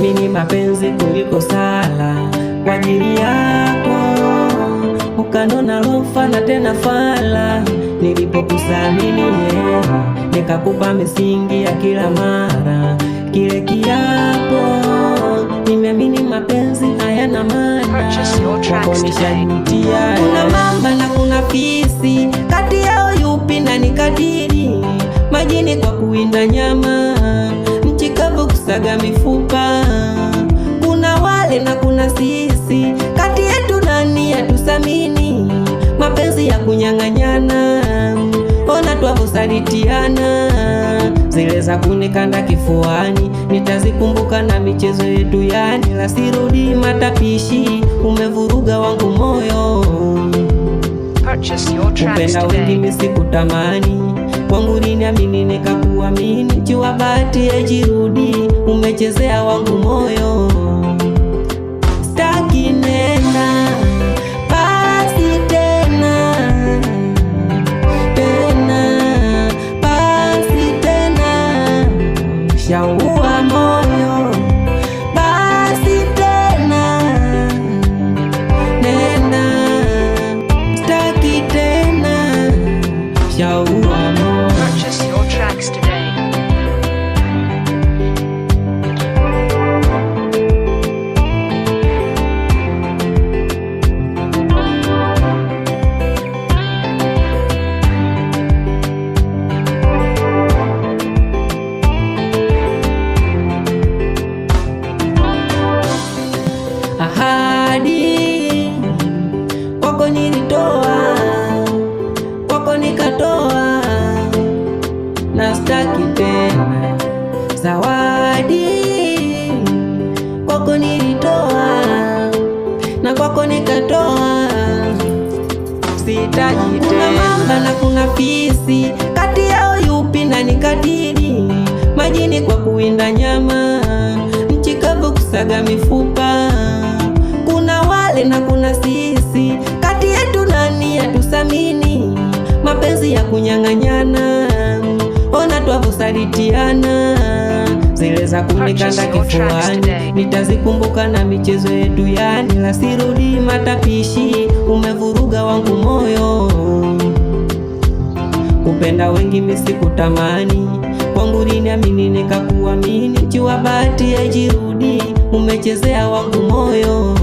Nimeamini mapenzi kuliko sala, kwa ajili yako ukanona lofa na tena fala. Nilipokusamini wewe, nikakupa misingi ya kila mara, kile kiapo. Nimeamini mapenzi hayana maana, Purchase your tracks kwako today. nishajutia. Kuna mamba na kuna fisi, kati yao yupi na nikadiri? Majini kwa kuwinda nyama, nchi kavu kusaga mifupa. Kuna wale na kuna sisi, kati yetu nani atusamini? Mapenzi ya kunyang'anyana, ona twavosalitiana. Zile za kunikanda kifuani, nitazikumbuka na michezo yetu yani, la sirudi matapishi, umevuruga wangu moyo. Purchase your tracks Kupenda wengi today. mimi sikutamani, kwangu niniamini nikakuamini, jua bahati haijirudi, umechezea wangu moyo. Staki nena basi tena tena basi tena, shaua moyo basi tena nena, staki tena, shaua moyo. Purchase your tracks today. Ahadi kwako nilitoa, kwako nikatoa, na staki tena. Zawadi kwako nilitoa, na kwako nikatoa, sitaji tena. Kuna mamba na kuna fisi, kati yao yupi na nikadiri? Majini kwa kuwinda nyama, nchi kavu kusaga mifupa. Kuna wale na kuna sisi, kati yetu nani atusamini? Mapenzi ya kunyang'anyana, ona twavosalitiana. Zile za kunikanda Purchase your tracks kifuani, today. nitazikumbuka na michezo yetu yani, la sirudi matapishi, umevuruga wangu moyo. Kupenda wengi mimi sikutamani, kwangu niniamini nikakuamini, jua bahati haijirudi, umechezea wangu moyo.